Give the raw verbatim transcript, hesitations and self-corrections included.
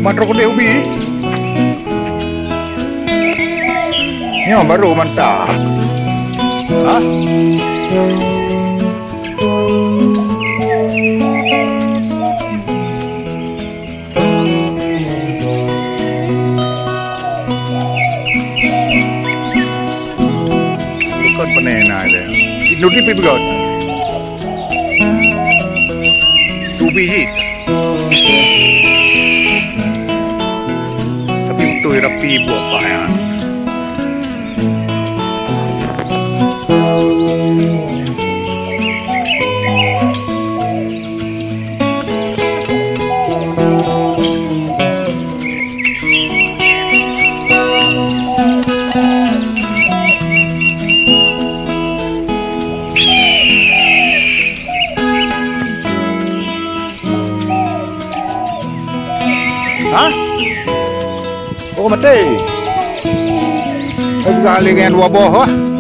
Mat roh keudeh ubi. Nyoe baru mantap. Hah? Kon pane na le. Nudi pi begot. Ubi jih. Tapi beutôi rapi buet paih nyan. Hah? Oh, maté. Hai, bukan lé ngon dua boh, hah?